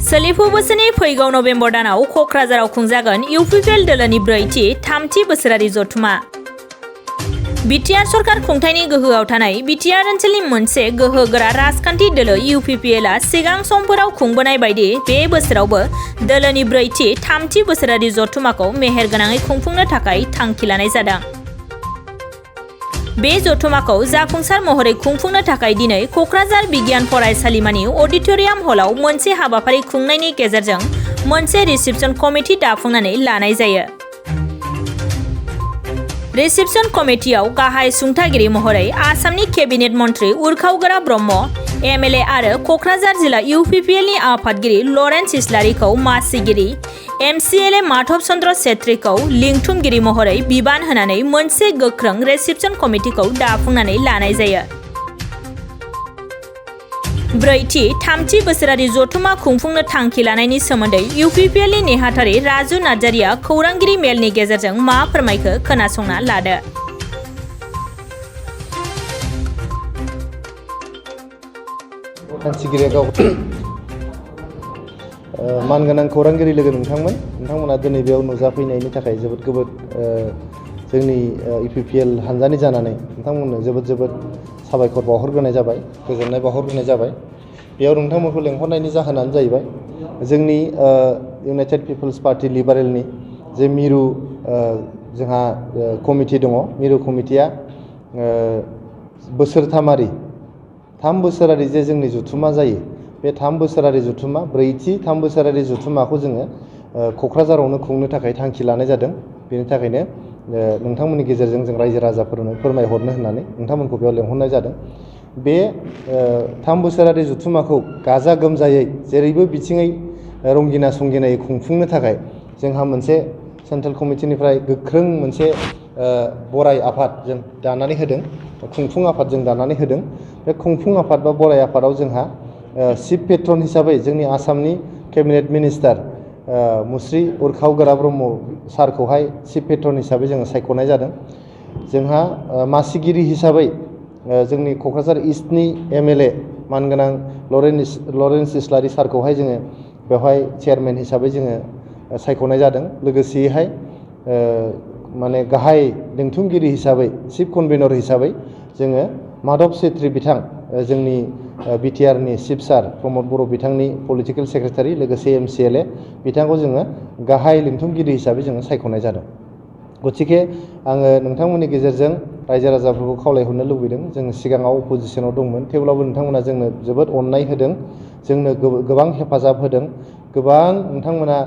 सोलिफु बोसोरनि फैगौ नभेम्बर दानाव कक्राझाराव खुंजागोन इउपिपिएल दोलोनि ब्रैथि थामथि बोसोरारि जथुमा। बिटिआर सरकार खुंथायनि गोहोआव थानाय बिटिआर ओनसोलनि मोनसे गोहोगोरा राजखान्थि दोलो इउपिपिएलआ सिगां समफोराव खुंबोनाय बायदि बे बोसोरावबो दोलोनि ब्रैथि थामथि बोसोरारि जथुमाखौ मेहेरगोनाङै खुंफुंनो थाखाय थांखि लानाय जादों। बे जथुमाखौ जाफुंसार महरै खुंफुंनो थाखाय दिनै कक्राझार बिगियान फरायसालिमानि अडिटोरियाम हलाव मोनसे हाबाफारि खुंनायनि गेजेरजों मोनसे रिसेपसन कमिटि दाफुंनानै लानाय जायो। रिसेपसन कमिटियाव गाहाय सुंथागिरि महरै आसामनि केबिनेट मन्त्रि उरखावगोरा ब्रह्म, एमएलए आरो कक्राझार जिल्ला इउपिपिएलनि आफादगिरि लरेन्स इस्लारिखौ मासिगिरि, एमसिएलए माधव चन्द्र छेत्रीखौ लिंथुमगिरि महरै बिबान होनानै मोनसे गोख्रों रिसेपसन कमिटिखौ दाफुंनानै लानाय जायो। ब्रैथि थामथि बोसोरारि जथुमा खुंफुंनो थांखि लानायनि सोमोन्दै इउपिपिएलनि नेहाथारि राजु नार्जारिया खौरांगिरि मेलनि गेजेरजों मा फोरमायखो खोनासंना लादो। मानगोनां खौरांगिरि लोगो नोंथांमोना दिनै बेयाव नुजाफैनायनि थाखाय जोबोद जोंनि इउपिपिएल हानजानि जानानै नोंथांमोननो जोबोद साबायखर बावहरग्रोनाय जाबाय, गोजोननाय बावहरग्रोनाय जाबाय। बेयाव नोंथांमोनखौ लेंहरनायनि जाहोनानो जाहैबाय जोंनि इउनाइटेड पिपल्स पार्टी लिबारेलनि जे मिरु जोंहा कमिटि दङ। मिरु कमिटिया थाम बोसोरारि जे जोंनि जथुमा जायो, बे ब्रैथि थाम बोसोरारि जथुमाखौ जोङो कक्राझारावनो खुंनो थाखाय थांखि लानाय जादों। बेनि थाखायनो नोंथांमोननि गेजेरजों जों रायजो राजाफोरनो फोरमायहरनो होननानै नोंथांमोनखौ बेयाव लेंहरनाय जादों। बे थाम बोसोरारि जथुमाखौ गाजा गोमजायै जेरैबो बिथिङै रंगिना संगिनायै खुंफुंनो थाखाय जोंहा मोनसे सेन्ट्रेल कमिटिनिफ्राय गोख्रों मोनसे बराय आफाद जों दानानै होदों, खुंफुं आफाद जों दानानै होदों। बे खुंफुं आफाद बा बराय आफादाव जोंहा चिफ पेट्रन हिसाबै जोंनि आसामनि केबिनेट मिनिस्टार मुस्रि उरखावगोरा ब्रह्म सारखौहाय चिफ पेट्रन हिसाबै जोङो सायख'नाय जादों। जोंहा मासिगिरि हिसाबै जोंनि कक्राझार इस्टनि एमएलए मानगोनां लरेन्स इस्लारि सारखौहाय जोङो बेवहाय चेयारमेन हिसाबै जोङो सायख'नाय जादों। लोगोसेयैहाय माने गाहाय लिंथुमगिरि हिसाबै चिफ कनभेनर हिसाबै जोङो माधव छेत्री बिथां जोंनि बिटिआरनि चिफ सार प्रमद बर' बिथांनि पलिटिकेल सेक्रेटारि लोगोसे एमसिएलए बिथांखौ जोङो गाहाय लिंथुमगिरि हिसाबै जोङो सायख'नाय जादों। गतिके आङो नोंथांमोननि गेजेरजों रायजो राजाफोरखौ खावलायहरनो लुबैदों। जों सिगाङाव अपोजिसनाव दंमोन, थेवब्लाबो नोंथांमोना जोंनो जोबोद अननाय होदों, जोंनो गोबां हेफाजाब होदों, गोबां नोंथांमोना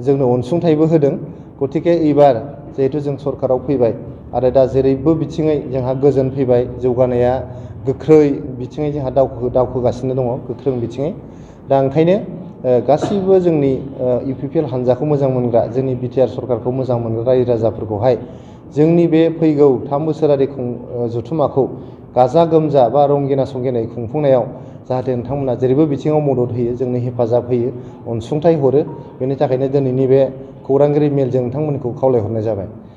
जोंनो अनसुंथाइबो होदों। गतिके एबार जिहेतु जों सरकाराव फैबाय आरो दा जेरैबो बिथिङै जोंहा गोजोन फैबाय, जौगानाया गोख्रै बिथिङै जोंहा दावखोगासिनो दङ, गोख्रों बिथिङै। दा ओंखायनो गासैबो जोंनि इउपिपिएल हानजाखौ मोजां मोनग्रा, जोंनि बिटिआर सरकारखौ मोजां मोनग्रा रायजो राजाफोरखौहाय जोंनि बे फैगौ थाम बोसोरारि जथुमाखौ गाजा गोमजा बा रंगिना संगिनायै खुंफुंनायाव जाहाथे नोंथांमोना जेरैबो बिथिङाव मदद होयो, जोंनो हेफाजाब होयो, अनसुंथाइ हरो। बेनि थाखायनो दिनैनि बे खौरांगिरि मेलजों नोंथांमोनखौ खावलायहरनाय जाबाय।